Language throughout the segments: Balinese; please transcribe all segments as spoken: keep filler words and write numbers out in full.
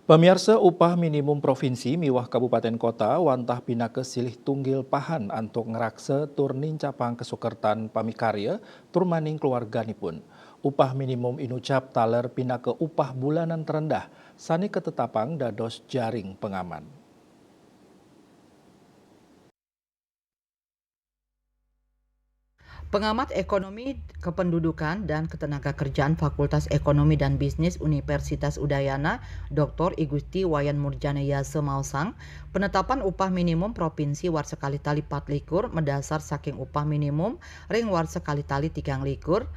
Pamiarsa, upah minimum provinsi miwah kabupaten kota wantah pinaka silih tunggil pahan antuk ngraksa tur nincapang kasukertan pamikarya tur maning keluarganipun. Upah minimum inucap taler pinaka upah bulanan terendah sane katetapang dados jaring pengaman. Pengamat Ekonomi Kependudukan dan Ketenagakerjaan Fakultas Ekonomi dan Bisnis Universitas Udayana, Doktor I Gusti Wayan Murjana Yasa maosang, penetapan upah minimum provinsi warsa kalih tali patlikur madasar saking upah minimum ring warsa kalih tali tigang likur,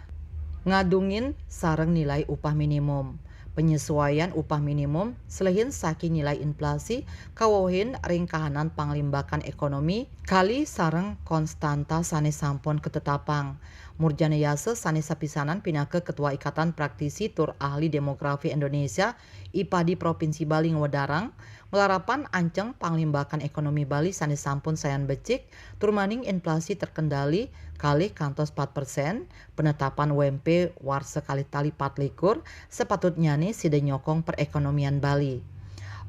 ngadungin sareng nilai upah minimum. Penyesuaian upah minimum selehin saking nilai inflasi kawewehin ring kahanan panglimbakan ekonomi kalih sareng konstanta sane sampun katetapang. Murjana Yasa sane sapisanan pinaka Ketua Ikatan Praktisi tur Ahli Demografi Indonesia, IPADI, Provinsi Bali ngwedarang, malarapan anceng panglimbakan ekonomi Bali sane sampun sayan becik, tur maning inflasi terkendali kalih kantos pat persen, penetapan U M P warsa kalih tali patlikur, sapatutnyane sida nyokong perekonomian Bali.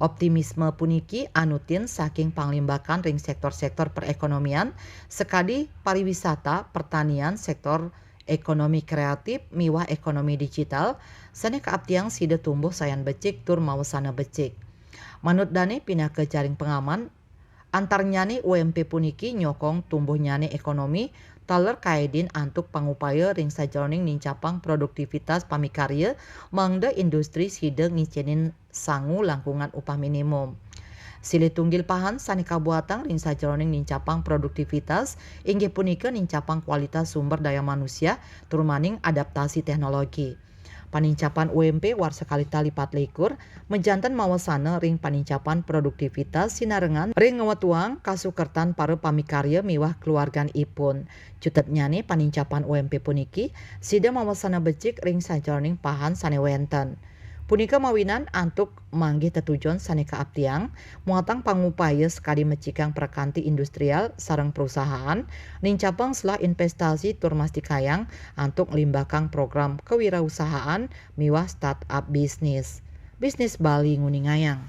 Optimisme puniki anutin saking panglimbakan ring sektor-sektor perekonomian, sakadi pariwisata, pertanian, sektor ekonomi kreatif, miwah ekonomi digital, sane kaaptiang sida tumbuh sayan becik tur mawasana becik. Manut dane pinaka jaring pengaman, antarnyane U M P puniki nyokong tumbuhnyane ekonomi taler kaedin antuk pangupaya ring sajeroning nincapang produktivitas pamikarya mangda industri sida ngicenin sangu langkungan upah minimum. Silih tunggil pahan sane kabuatang ring sajeroning nincapang produktivitas inggih punika nincapang kualitas sumber daya manusia tur maning adaptasi teknologi. Panincapan U M P warsa kalih tali patlikur majanten mawasana ring panincapan produktivitas sinarengan ring ngwetuang kasukertan para pamikarya miwah keluarganipun. Cutetnyane panincapan U M P puniki sida mawasana becik ring sajeroning pahan sane wenten. Punika mawinan antuk manggih tetujon sane kaaptiang, muatang pangupaya sakadi mecikang prakanti industrial sareng perusahaan, nincapang selah investasi tur mastikayang antuk nglimbakang program kewirausahaan miwah startup bisnis. Bisnis Bali nguningayang.